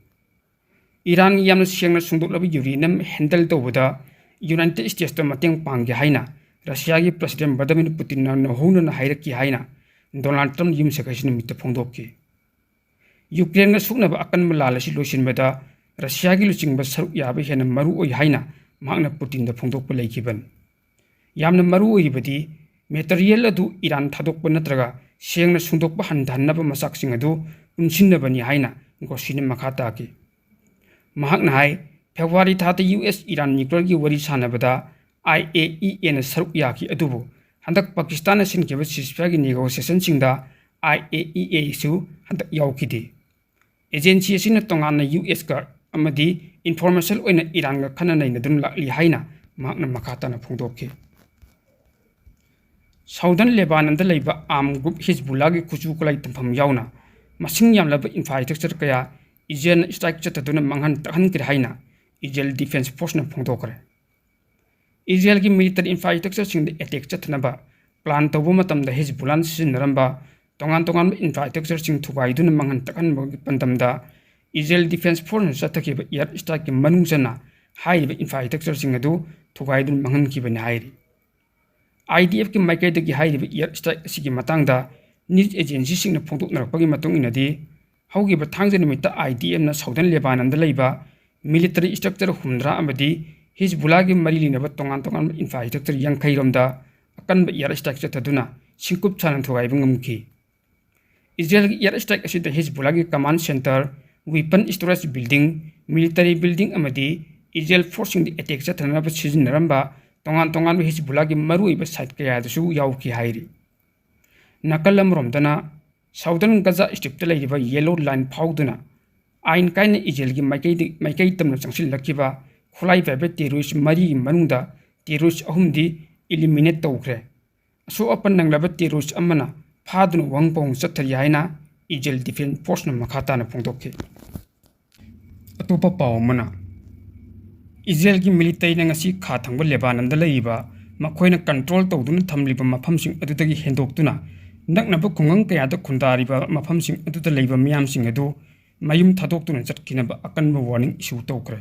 ꯏꯔꯥꯟꯒꯤ ꯌꯥꯝꯅ ꯁꯦꯡꯅ ꯁꯨꯡꯗꯣꯛꯂꯕ uranium handle ꯇꯧꯕꯗ United States ꯇ ꯃꯇꯦꯡ ꯄꯥꯡꯒꯦ ꯍꯥꯏꯅ ꯔꯁꯤꯌꯥꯒꯤ President Vladimir Putin ꯅ ꯅꯧꯍꯧꯅꯅ ꯍꯥꯏꯔꯛꯈꯤ ꯍꯥꯏꯅ Donald Trump ꯌꯨꯝꯁꯀꯩꯁ ꯅꯨꯃꯤꯠꯇ ꯐꯣꯡꯗꯣꯛꯈꯤ꯫ ꯌꯨꯀ꯭ꯔꯦꯟꯒ ꯁꯣꯛꯅꯕ ꯑꯀꯟꯕ ꯂꯥꯟ ꯑꯁꯤ ꯂꯣꯏꯁꯤꯟꯕꯗ ꯔꯁꯤꯌꯥꯒꯤ ꯂꯨꯆꯤꯡꯕ ꯁꯔꯨꯛ ꯌꯥꯕ ꯍꯦꯟꯅ ꯃꯔꯨ ꯑꯣꯏ ꯍꯥꯏꯅ ꯃꯍꯥꯛꯅ ꯄꯨꯇꯤꯟꯗ ꯐꯣꯡꯗꯣꯛꯄ ꯂꯩꯈꯤꯕꯅꯤ꯫ ꯌꯥꯝꯅ ꯃꯔꯨ ꯑꯣꯏꯔꯤꯕꯗꯤ material ꯑꯗꯨ ꯏꯔꯥꯟ ꯊꯥꯗꯣꯛꯄ ꯅꯠꯇ꯭ꯔꯒ ꯁꯦꯡꯅ ꯁꯨꯡꯗꯣꯛꯄ ꯍꯟꯊꯍꯟꯅꯕ ꯃꯆꯥꯛꯁꯤꯡ ꯑꯗꯨ ꯄꯨꯟꯁꯤꯟꯅꯕꯅꯤ ꯍꯥꯏꯅ ꯒ꯭ꯔꯣꯁꯤꯅ ꯃꯈꯥ ꯇꯥꯈꯤ꯫ ꯃꯍꯥꯛꯅ ꯍꯥꯏ, ꯐꯦꯕ꯭ꯔꯨꯋꯥꯔꯤ ꯊꯥꯗ US ꯏꯔꯥꯟ nuclear ꯒꯤ ꯋꯥꯔꯤ ꯁꯥꯟꯅꯕꯗ IAEA ꯅ ꯁꯔꯨꯛ ꯌꯥꯈꯤ, ꯑꯗꯨꯕꯨ ꯍꯟꯗꯛ ꯄꯥꯀꯤꯁꯇꯥꯟꯅ ꯁꯤꯟꯈꯤꯕ ceasefire ꯒꯤ negotiation ꯁꯤꯡꯗ IAEA ꯁꯨ ꯍꯟꯗꯛ ꯌꯥꯎꯈꯤꯗꯦ꯫ ꯑꯦꯖꯦꯟꯁꯤ ꯑꯁꯤꯅ ꯇꯣꯉꯥꯟꯅ ꯌꯨ ꯑꯦꯁꯀ ꯑꯃꯗꯤ ꯏꯟꯐꯣꯔꯃꯦꯁꯟ ꯑꯣꯏꯅ ꯏꯔꯥꯟꯒ ꯈꯟꯅ ꯅꯩꯅꯗꯨꯅ ꯂꯥꯛꯂꯤ ꯍꯥꯏꯅ ꯃꯍꯥꯛꯅ ꯃꯈꯥ ꯇꯥꯅ ꯐꯣꯡꯗꯣꯛꯈꯤ꯫ ꯁꯥꯎꯗꯔꯟ ꯂꯦꯕꯥꯅꯟꯗ ꯂꯩꯕ ꯑꯥꯔꯝ ꯒ꯭ꯔꯨꯞ ꯍꯤꯖꯕꯨꯜꯂꯥꯒꯤ ꯈꯨꯠꯁꯨ ꯈꯨꯠꯂꯥꯏ ꯊꯝꯐꯝ ꯌꯥꯎꯅ ꯃꯁꯤꯡ ꯌꯥꯝꯂꯕ ꯏꯟꯐ꯭ꯔꯥꯁ꯭ꯇ꯭ꯔꯛꯆꯔ ꯀꯌꯥ ꯏꯖꯔꯦꯜꯅ ꯁ꯭ꯇ꯭ꯔꯥꯏꯛ ꯆꯠꯊꯗꯨꯅ ꯃꯥꯡꯍꯟ ꯇꯥꯛꯍꯟꯈ꯭ꯔꯦ ꯍꯥꯏꯅ ꯏꯖꯔꯦꯜ ꯗꯤꯐꯦꯟꯁ ꯐꯣꯔꯁꯅ ꯐꯣꯡꯗꯣꯛꯈ꯭ꯔꯦ꯫ ꯏꯖꯔꯦꯜꯒꯤ ꯃꯤꯂꯤꯇꯔꯤ ꯏꯟꯐ꯭ꯔꯥꯁ꯭ꯇ꯭ꯔꯛꯆꯔꯁꯤꯡꯗ ꯑꯦꯇꯦꯛ ꯆꯠꯊꯅꯕ ꯄ꯭ꯂꯥꯟ ꯇꯧꯕ ꯃꯇꯝꯗ ꯍꯤꯖꯕꯨꯜꯂꯥꯅ ꯁꯤꯖꯤꯟꯅꯔꯝꯕ ꯇꯣꯉꯥꯟ ꯇꯣꯉꯥꯟꯕ ꯏꯟꯐ꯭ꯔꯥꯁ꯭ꯇ꯭ꯔꯛꯆꯔꯁꯤꯡ ꯊꯨꯒꯥꯏꯗꯨꯅ ꯃꯥꯡꯍꯟ ꯇꯥꯛꯍꯟꯕꯒꯤ ꯄꯥꯟꯗꯝꯗ ꯏꯖꯔꯦꯜ ꯗꯤꯐꯦꯟꯁ ꯐꯣꯔꯁꯅ ꯆꯠꯊꯈꯤꯕ ꯑꯦꯌꯔ ꯁ꯭ꯇ꯭ꯔꯥꯏꯛꯀꯤ ꯃꯅꯨꯡ ꯆꯟꯅ ꯍꯥꯏꯔꯤꯕ ꯏꯟꯐ꯭ꯔꯥꯁ꯭ꯇ꯭ꯔꯛꯆꯔꯁꯤꯡ ꯑꯗꯨ ꯊꯨꯒꯥꯏꯗꯨꯅ ꯃꯥꯡꯍꯟꯈꯤꯕꯅꯤ ꯍꯥꯏꯔꯤ꯫ ꯑꯥꯏ ꯗꯤ ꯑꯦꯐꯀꯤ ꯃꯥꯏꯀꯩꯗꯒꯤ ꯍꯥꯏꯔꯤꯕ ꯑꯦꯌꯔ ꯁ꯭ꯇ꯭ꯔꯥꯏꯛ ꯑꯁꯤꯒꯤ ꯃꯇꯥꯡꯗ ꯅ꯭ꯌꯨꯁ ꯑꯦꯖꯦꯟꯁꯤꯁꯤꯡꯅ ꯐꯣꯡꯗꯣꯛꯅꯔꯛꯄꯒꯤ ꯃꯇꯨꯡ ꯏꯟꯅꯗꯤ, ꯍꯧꯈꯤꯕ ꯊꯥꯡꯖ ꯅꯨꯃꯤꯠꯇ ꯑꯥꯏ ꯗꯤ ꯑꯦꯐꯅ ꯁꯥꯎꯗꯔꯟ ꯂꯦꯕꯥꯅꯟꯗ ꯂꯩꯕ ꯃꯤꯂꯤꯇꯔꯤ ꯁ꯭ꯇ꯭ꯔꯛꯆꯔ ꯍꯨꯝꯗ꯭ꯔꯥ ꯑꯃꯗꯤ ꯍꯤꯖꯕꯨꯜꯂꯥꯒꯤ ꯃꯔꯤ ꯂꯩꯅꯕ ꯇꯣꯉꯥꯟ ꯇꯣꯉꯥꯟꯕ ꯏꯟꯐ꯭ꯔꯥꯁ꯭ꯇ꯭ꯔꯛꯆꯔ ꯌꯥꯡꯈꯩ ꯔꯣꯝꯗ ꯑꯀꯟꯕ ꯑꯦꯌꯔ ꯁ꯭ꯇ꯭ꯔꯥꯏꯛ ꯆꯠꯊꯗꯨꯅ ꯁꯤꯡꯀꯨꯞ ꯁꯥꯅ ꯊꯨꯒꯥꯏꯕ ꯉꯝꯈꯤ꯫ ꯏꯖꯔꯦꯜꯒꯤ ꯑꯦꯌꯔ ꯁ꯭ꯇ꯭ꯔꯥꯏꯛ ꯑꯁꯤꯗ ꯍꯤꯖꯕꯨꯜꯂꯥꯒꯤ command centre, weapon storage building, military building ꯑꯃꯗꯤ ꯏꯖꯔꯦꯜ ꯐꯣꯔꯁꯁꯤꯡꯗ ꯑꯦꯇꯦꯛ ꯆꯠꯊꯅꯕ ꯁꯤꯖꯤꯟꯅꯔꯝꯕ ꯇꯣꯉꯥꯟ ꯇꯣꯉꯥꯟꯕ ꯍꯤꯖꯕꯨꯜꯂꯥꯒꯤ ꯃꯔꯨꯑꯣꯏꯕ ꯁꯥꯏꯠ ꯀꯌꯥꯗꯁꯨ ꯌꯥꯎꯈꯤ ꯍꯥꯏꯔꯤ꯫ ꯅꯥꯀꯜ ꯑꯃꯔꯣꯝꯗꯅ ꯁꯥꯎꯗꯔꯟ ꯒꯖꯥ ꯁ꯭ꯇ꯭ꯔꯤꯞꯇ ꯂꯩꯔꯤꯕ ꯌꯦꯂꯣ ꯂꯥꯏꯟ ꯐꯥꯎꯗꯨꯅ ꯑꯥꯏꯟ ꯀꯥꯏꯅ ꯏꯖꯔꯦꯜꯒꯤ ꯃꯥꯏꯀꯩꯗ, ꯃꯥꯏꯀꯩ ꯇꯝꯅ ꯆꯪꯁꯤꯜꯂꯛꯈꯤꯕ ꯈꯨꯠꯂꯥꯏ ꯄꯥꯏꯕ ꯇꯦꯔꯣꯔꯤꯁ ꯃꯔꯤꯒꯤ ꯃꯅꯨꯡꯗ ꯇꯦꯔꯣꯔꯤꯁ ꯑꯍꯨꯝꯗꯤ ꯏꯂꯤꯃꯤꯅꯦꯠ ꯇꯧꯈ꯭ꯔꯦ꯫ ꯑꯁꯣꯛ ꯑꯄꯟ ꯅꯪꯂꯕ ꯇꯦꯔꯣꯔꯤꯁ ꯑꯃꯅ ꯐꯥꯗꯨꯅ ꯋꯥꯍꯪ ꯄꯥꯎꯈꯨꯝ ꯆꯠꯊꯔꯤ ꯍꯥꯏꯅ ꯏꯖꯔꯦꯜ ꯗꯤꯐꯦꯟꯁ ꯐꯣꯔꯁꯅ ꯃꯈꯥ ꯇꯥꯅ ꯐꯣꯡꯗꯣꯛꯈꯤ꯫ ꯑꯇꯣꯞꯄ ꯄꯥꯎ ꯑꯃꯅ, ꯏꯖꯔꯦꯜꯒꯤ ꯃꯤꯂꯤꯇꯔꯤꯅ ꯉꯁꯤ ꯈꯥ ꯊꯪꯕ ꯂꯦꯕꯥꯅꯟꯗ ꯂꯩꯔꯤꯕ ꯃꯈꯣꯏꯅ ꯀꯟꯇ꯭ꯔꯣꯜ ꯇꯧꯗꯨꯅ ꯊꯝꯂꯤꯕ ꯃꯐꯝꯁꯤꯡ ꯑꯗꯨꯗꯒꯤ ꯍꯦꯟꯗꯣꯛꯇꯨꯅ ꯅꯛꯅꯕ ꯈꯨꯡꯒꯪ ꯀꯌꯥꯗ ꯈꯨꯟꯗꯥꯔꯤꯕ ꯃꯐꯝꯁꯤꯡ ꯑꯗꯨꯗ ꯂꯩꯕ ꯃꯤꯌꯥꯝꯁꯤꯡ ꯑꯗꯨ ꯃꯌꯨꯝ ꯊꯥꯗꯣꯛꯇꯨꯅ ꯆꯠꯈꯤꯅꯕ ꯑꯀꯟꯕ ꯋꯥꯔꯅꯤꯡ ꯏꯁꯨ ꯇꯧꯈ꯭ꯔꯦ꯫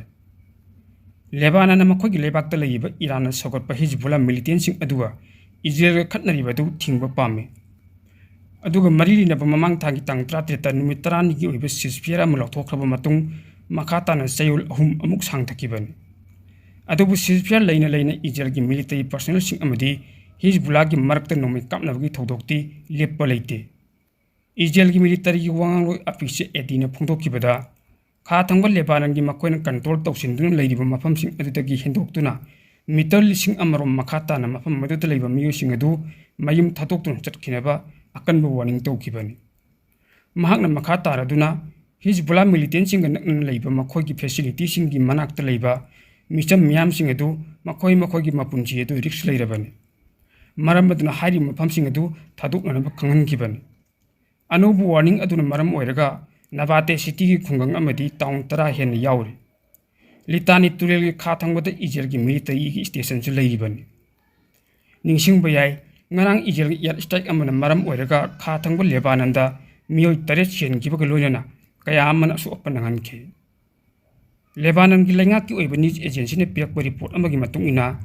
ꯂꯦꯕꯥꯅꯟꯅ ꯃꯈꯣꯏꯒꯤ ꯂꯩꯕꯥꯛꯇ ꯂꯩꯔꯤꯕ ꯏꯔꯥꯟꯅ ꯁꯧꯒꯠꯄ ꯍꯤꯖꯕꯨꯜꯂꯥ ꯃꯤꯂꯤꯇꯦꯟꯁꯤꯡ ꯑꯗꯨꯒ ꯏꯖꯔꯦꯜꯒ ꯈꯠꯅꯔꯤꯕ ꯑꯗꯨ ꯊꯤꯡꯕ ꯄꯥꯝꯃꯤ꯫ ꯑꯗꯨꯒ ꯃꯔꯤ ꯂꯩꯅꯕ ꯃꯃꯥꯡ ꯊꯥꯒꯤ ꯇꯥꯡ ꯇꯔꯥꯇꯔꯦꯠꯇ ꯅꯨꯃꯤꯠ ꯇꯔꯥꯅꯤꯒꯤ ꯑꯣꯏꯕ ꯁꯤꯖꯐꯤꯌꯔ ꯑꯃ ꯂꯧꯊꯣꯛꯈ꯭ꯔꯕ ꯃꯇꯨꯡ ꯃꯈꯥ ꯇꯥꯅ ꯆꯌꯣꯜ ꯑꯍꯨꯝ ꯑꯃꯨꯛ ꯁꯥꯡꯊꯈꯤꯕꯅꯤ꯫ ꯑꯗꯨꯕꯨ ꯁꯤꯖꯐꯤꯌꯔ ꯂꯩꯅ ꯂꯩꯅ ꯏꯖꯔꯦꯜꯒꯤ ꯃꯤꯂꯤꯇꯔꯤ ꯄꯔꯁꯣꯅꯦꯜꯁꯤꯡ ꯑꯃꯗꯤ ꯍꯤꯖꯕꯨꯜꯂꯥꯒꯤ ꯃꯔꯛꯇ ꯅꯣꯡꯃꯩ ꯀꯥꯞꯅꯕꯒꯤ ꯊꯧꯗꯣꯛꯇꯤ ꯂꯦꯞꯄ ꯂꯩꯇꯦ꯫ ꯏꯖꯔꯦꯜꯒꯤ ꯃꯤꯂꯤꯇꯔꯤꯒꯤ ꯋꯥꯉꯥꯡꯂꯣꯏ ꯑꯄꯤꯁꯦ ꯑꯦꯗꯤꯅ ꯐꯣꯡꯗꯣꯛꯈꯤꯕꯗ, ꯈꯥ ꯊꯪꯕ ꯂꯦꯕꯥꯅꯟꯒꯤ ꯃꯈꯣꯏꯅ ꯀꯟꯇ꯭ꯔꯣꯜ ꯇꯧꯁꯤꯟꯗꯨꯅ ꯂꯩꯔꯤꯕ ꯃꯐꯝꯁꯤꯡ ꯑꯗꯨꯗꯒꯤ ꯍꯦꯟꯗꯣꯛꯇꯨꯅ ꯃꯤꯇꯔ ꯂꯤꯁꯤꯡ ꯑꯃꯔꯣꯝ ꯃꯈꯥ ꯇꯥꯅ ꯃꯐꯝ ꯑꯗꯨꯗ ꯂꯩꯕ ꯃꯤꯑꯣꯏꯁꯤꯡ ꯑꯗꯨ ꯃꯌꯨꯝ ꯊꯥꯗꯣꯛꯇꯨꯅ ꯆꯠꯈꯤꯅꯕ ꯑꯀꯟꯕ ꯋꯥꯔꯅꯤꯡ ꯇꯧꯈꯤꯕꯅꯤ꯫ ꯃꯍꯥꯛꯅ ꯃꯈꯥ ꯇꯥꯔꯗꯨꯅ, ꯍꯤꯖꯕꯨꯜꯂꯥ ꯃꯤꯂꯤꯇꯦꯟꯁꯤꯡꯒ ꯅꯛꯅꯅ ꯂꯩꯕ ꯃꯈꯣꯏꯒꯤ ꯐꯦꯁꯤꯂꯤꯇꯤꯁꯤꯡꯒꯤ ꯃꯅꯥꯛꯇ ꯂꯩꯕ ꯃꯤꯆꯝ ꯃꯤꯌꯥꯝꯁꯤꯡ ꯑꯗꯨ ꯃꯈꯣꯏ ꯃꯈꯣꯏꯒꯤ ꯃꯄꯨꯟꯁꯤ ꯑꯗꯨ ꯔꯤꯁꯛ ꯂꯩꯔꯕꯅꯤ꯫ ꯃꯔꯝ ꯑꯗꯨꯅ ꯍꯥꯏꯔꯤꯕ ꯃꯐꯝꯁꯤꯡ ꯑꯗꯨ ꯊꯥꯗꯣꯛꯅꯅꯕ ꯈꯪꯍꯟꯈꯤꯕꯅꯤ꯫ ꯑꯅꯧꯕ ꯋꯥꯔꯅꯤꯡ ꯑꯗꯨꯅ ꯃꯔꯝ ꯑꯣꯏꯔꯒ ꯅꯕꯥꯇꯦ ꯁꯤꯇꯤꯒꯤ ꯈꯨꯡꯒꯪ ꯑꯃꯗꯤ ꯇꯥꯎꯟ ꯇꯔꯥ ꯍꯦꯟꯅ ꯌꯥꯎꯔꯤ꯫ ꯂꯤꯇꯥꯅꯤ ꯇꯨꯔꯦꯜꯒꯤ ꯈꯥ ꯊꯪꯕꯗ ꯏꯖꯔꯦꯜꯒꯤ ꯃꯤꯂꯤꯇꯔꯤꯒꯤ ꯁ꯭ꯇꯦꯁꯟꯁꯨ ꯂꯩꯔꯤꯕꯅꯤ꯫ ꯅꯤꯡꯁꯤꯡꯕ ꯌꯥꯏ, ꯉꯔꯥꯡ ꯏꯖꯔꯦꯜꯒꯤ ꯑꯦꯌꯔ ꯁ꯭ꯇ꯭ꯔꯥꯏꯛ ꯑꯃꯅ ꯃꯔꯝ ꯑꯣꯏꯔꯒ ꯈꯥ ꯊꯪꯕ ꯂꯦꯕꯥꯅꯟꯗ ꯃꯤꯑꯣꯏ ꯇꯔꯦꯠ ꯁꯤꯍꯟꯈꯤꯕꯒ ꯂꯣꯏꯅꯅ ꯀꯌꯥ ꯑꯃꯅ ꯑꯁꯣꯛ ꯑꯄꯟ ꯅꯪꯍꯟꯈꯤ꯫ ꯂꯦꯕꯥꯅꯟꯒꯤ ꯂꯩꯉꯥꯛꯀꯤ ꯑꯣꯏꯕ ꯅ꯭ꯌꯨꯁ ꯑꯦꯖꯦꯟꯁꯤꯅ ꯄꯤꯔꯛꯄ ꯔꯤꯄꯣꯔꯠ ꯑꯃꯒꯤ ꯃꯇꯨꯡ ꯏꯟꯅ,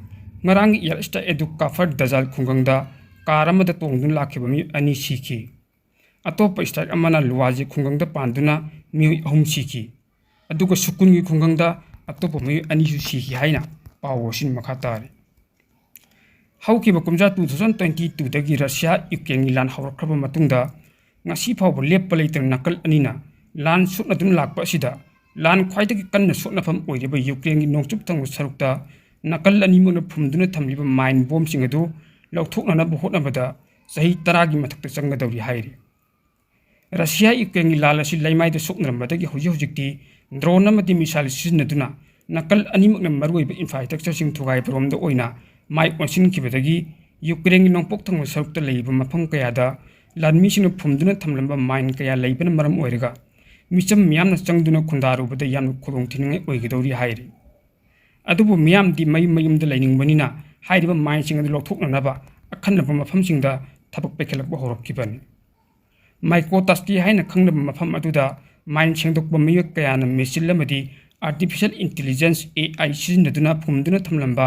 ꯉꯔꯥꯡꯒꯤ ꯑꯦꯌꯔ ꯁ꯭ꯇ꯭ꯔꯥꯏꯛ ꯑꯗꯨ ꯀꯥꯐꯔ ꯗꯖꯥꯜ ꯈꯨꯡꯒꯪꯗ ꯀꯥꯔ ꯑꯃꯗ ꯇꯣꯡꯗꯨꯅ ꯂꯥꯛꯈꯤꯕ ꯃꯤꯑꯣꯏ ꯑꯅꯤ ꯁꯤꯈꯤ꯫ ꯑꯇꯣꯞꯄ ꯁ꯭ꯇ꯭ꯔꯥꯏꯛ ꯑꯃꯅ ꯂꯨꯋꯥꯖꯦ ꯈꯨꯡꯒꯪꯗ ꯄꯥꯟꯗꯨꯅ ꯃꯤꯑꯣꯏ ꯑꯍꯨꯝ ꯁꯤꯈꯤ, ꯑꯗꯨꯒ ꯁꯨꯀꯨꯟꯒꯤ ꯈꯨꯡꯒꯪꯗ ꯑꯇꯣꯞꯄ ꯃꯤꯑꯣꯏ ꯑꯅꯤꯁꯨ ꯁꯤꯈꯤ ꯍꯥꯏꯅ ꯄꯥꯎ ꯑꯁꯤꯅ ꯃꯈꯥ ꯇꯥꯔꯤ꯫ ꯍꯧꯈꯤꯕ ꯀꯨꯝꯖꯥ two thousand twenty twoꯗꯒꯤ ꯔꯁꯤꯌꯥ ꯌꯨꯀ꯭ꯔꯦꯟꯒꯤ ꯂꯥꯟ ꯍꯧꯔꯛꯈ꯭ꯔꯕ ꯃꯇꯨꯡꯗ, ꯉꯁꯤ ꯐꯥꯎꯕ ꯂꯦꯞꯄ ꯂꯩꯇꯅ ꯅꯥꯀꯜ ꯑꯅꯤꯅ ꯂꯥꯟ ꯁꯣꯛꯅꯗꯨꯅ ꯂꯥꯛꯄ ꯑꯁꯤꯗ, ꯂꯥꯟ ꯈ꯭ꯋꯥꯏꯗꯒꯤ ꯀꯟꯅ ꯁꯣꯛꯅꯐꯝ ꯑꯣꯏꯔꯤꯕ ꯌꯨꯀ꯭ꯔꯦꯟꯒꯤ ꯅꯣꯡꯆꯨꯞ ꯊꯪꯕ ꯁꯔꯨꯛꯇ ꯅꯥꯀꯜ ꯑꯅꯤꯃꯛꯅ ꯐꯨꯝꯗꯨꯅ ꯊꯝꯂꯤꯕ ꯃꯥꯏꯟ ꯕꯣꯝꯁꯤꯡ ꯑꯗꯨ ꯂꯧꯊꯣꯛꯅꯅꯕ ꯍꯣꯠꯅꯕꯗ ꯆꯍꯤ ꯇꯔꯥꯒꯤ ꯃꯊꯛꯇ ꯆꯪꯒꯗꯧꯔꯤ ꯍꯥꯏꯔꯤ꯫ ꯔꯁꯤꯌꯥ ꯌꯨꯀ꯭ꯔꯦꯟꯒꯤ ꯂꯥꯟ ꯑꯁꯤ ꯂꯩꯃꯥꯏꯗ ꯁꯣꯛꯅꯔꯝꯕꯗꯒꯤ ꯍꯧꯖꯤꯛ ꯍꯧꯖꯤꯛꯇꯤ ꯗ꯭ꯔꯣꯟ ꯑꯃꯗꯤ ꯃꯤꯁꯥꯏꯜ ꯁꯤꯖꯤꯟꯅꯗꯨꯅ ꯅꯥꯀꯜ ꯑꯅꯤꯃꯛꯅ ꯃꯔꯨꯑꯣꯏꯕ ꯏꯟꯐ꯭ꯔꯥꯁ꯭ꯇ꯭ꯔꯛꯆꯔꯁꯤꯡ ꯊꯨꯒꯥꯏꯕꯔꯣꯝꯗ ꯑꯣꯏꯅ ꯃꯥꯏ ꯑꯣꯟꯁꯤꯟꯈꯤꯕꯗꯒꯤ ꯌꯨꯀ꯭ꯔꯦꯟꯒꯤ ꯅꯣꯡꯄꯣꯛ ꯊꯪꯕ ꯁꯔꯨꯛꯇ ꯂꯩꯔꯤꯕ ꯃꯐꯝ ꯀꯌꯥꯗ ꯂꯥꯟꯃꯤꯁꯤꯡꯅ ꯐꯨꯝꯗꯨꯅ ꯊꯝꯂꯝꯕ ꯃꯥꯏꯟ ꯀꯌꯥ ꯂꯩꯕꯅ ꯃꯔꯝ ꯑꯣꯏꯔꯒ ꯃꯤꯆꯝ ꯃꯤꯌꯥꯝꯅ ꯆꯪꯗꯨꯅ ꯈꯨꯟꯗꯥꯔꯨꯕꯗ ꯌꯥꯝꯅ ꯈꯨꯗꯣꯡꯊꯤꯅꯤꯡꯉꯥꯏ ꯑꯣꯏꯒꯗꯧꯔꯤ ꯍꯥꯏꯔꯤ꯫ ꯑꯗꯨꯕꯨ ꯃꯤꯌꯥꯝꯗꯤ ꯃꯌꯨꯝ ꯃꯌꯨꯝꯗ ꯂꯩꯅꯤꯡꯕꯅꯤꯅ ꯍꯥꯏꯔꯤꯕ ꯃꯥꯏꯟꯁꯤꯡ ꯑꯗꯨ ꯂꯧꯊꯣꯛꯅꯅꯕ ꯑꯈꯟꯅꯕ ꯃꯐꯝꯁꯤꯡꯗ ꯊꯕꯛ ꯄꯥꯏꯈꯠꯂꯛꯄ ꯍꯧꯔꯛꯈꯤꯕꯅꯤ꯫ ꯃꯥꯏꯀ꯭ꯔꯣꯇꯥꯁꯀꯤ ꯍꯥꯏꯅ ꯈꯪꯅꯕ ꯃꯐꯝ ꯑꯗꯨꯗ ꯃꯥꯏꯟ ꯁꯦꯡꯗꯣꯛꯄ ꯃꯤꯑꯣꯏ ꯀꯌꯥꯅ ꯃꯦꯆꯤꯟ ꯑꯃꯗꯤ ꯑꯥꯔꯇꯤꯐꯤꯁꯤꯌꯦꯜ ꯏꯟꯇꯦꯂꯤꯖꯦꯟꯁ, AI, ꯁꯤꯖꯤꯟꯅꯗꯨꯅ ꯐꯨꯝꯗꯨꯅ ꯊꯝꯂꯝꯕ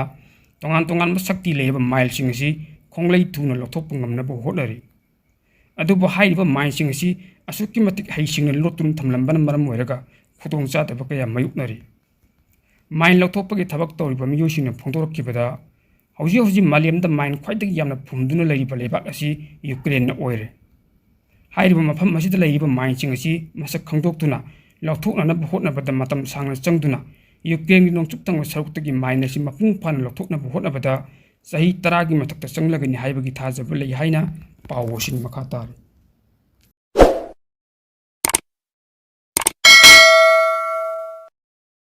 ꯇꯣꯉꯥꯟ ꯇꯣꯉꯥꯟꯕ ꯁꯛꯇꯤ ꯂꯩꯔꯕ ꯃꯥꯏꯟꯁꯤꯡ ꯑꯁꯤ ꯈꯣꯡꯂꯩ ꯊꯨꯅ ꯂꯧꯊꯣꯛꯄ ꯉꯝꯅꯕ ꯍꯣꯠꯅꯔꯤ꯫ ꯑꯗꯨꯕꯨ ꯍꯥꯏꯔꯤꯕ ꯃꯥꯏꯟꯁꯤꯡ ꯑꯁꯤ ꯑꯁꯨꯛꯀꯤ ꯃꯇꯤꯛ ꯍꯩꯁꯤꯡꯅ ꯂꯣꯠꯇꯨꯅ ꯊꯝꯂꯝꯕꯅ ꯃꯔꯝ ꯑꯣꯏꯔꯒ ꯈꯨꯗꯣꯡꯆꯥꯗꯕ ꯀꯌꯥ ꯃꯥꯌꯣꯛꯅꯔꯤ꯫ ꯃꯥꯏꯟ ꯂꯧꯊꯣꯛꯄꯒꯤ ꯊꯕꯛ ꯇꯧꯔꯤꯕ ꯃꯤꯑꯣꯏꯁꯤꯡꯅ ꯐꯣꯡꯗꯣꯔꯛꯈꯤꯕꯗ, ꯍꯧꯖꯤꯛ ꯍꯧꯖꯤꯛ ꯃꯥꯂꯦꯝꯗ ꯃꯥꯏꯟ ꯈ꯭ꯋꯥꯏꯗꯒꯤ ꯌꯥꯝꯅ ꯐꯨꯝꯗꯨꯅ ꯂꯩꯔꯤꯕ ꯂꯩꯕꯥꯛ ꯑꯁꯤ ꯌꯨꯀ꯭ꯔꯦꯟꯅ ꯑꯣꯏꯔꯦ꯫ ꯍꯥꯏꯔꯤꯕ ꯃꯐꯝ ꯑꯁꯤꯗ ꯂꯩꯔꯤꯕ ꯃꯥꯏꯟꯁꯤꯡ ꯑꯁꯤ ꯃꯁꯛ ꯈꯪꯗꯣꯛꯇꯨꯅ ꯂꯧꯊꯣꯛꯅꯅꯕ ꯍꯣꯠꯅꯕꯗ ꯃꯇꯝ ꯁꯥꯡꯅ ꯆꯪꯗꯨꯅ, ꯌꯨꯀ꯭ꯔꯦꯟꯒꯤ ꯅꯣꯡꯆꯨꯞ ꯊꯪꯕ ꯁꯔꯨꯛꯇꯒꯤ ꯃꯥꯏꯟ ꯑꯁꯤ ꯃꯄꯨꯡ ꯐꯥꯅ ꯂꯧꯊꯣꯛꯅꯕ ꯍꯣꯠꯅꯕꯗ ꯆꯍꯤ ꯇꯔꯥꯒꯤ ꯃꯊꯛꯇ ꯆꯪꯂꯒꯅꯤ ꯍꯥꯏꯕꯒꯤ ꯊꯥꯖꯕ ꯂꯩ ꯍꯥꯏꯅ ꯄꯥꯎ ꯑꯁꯤꯅ ꯃꯈꯥ ꯇꯥꯔꯤ꯫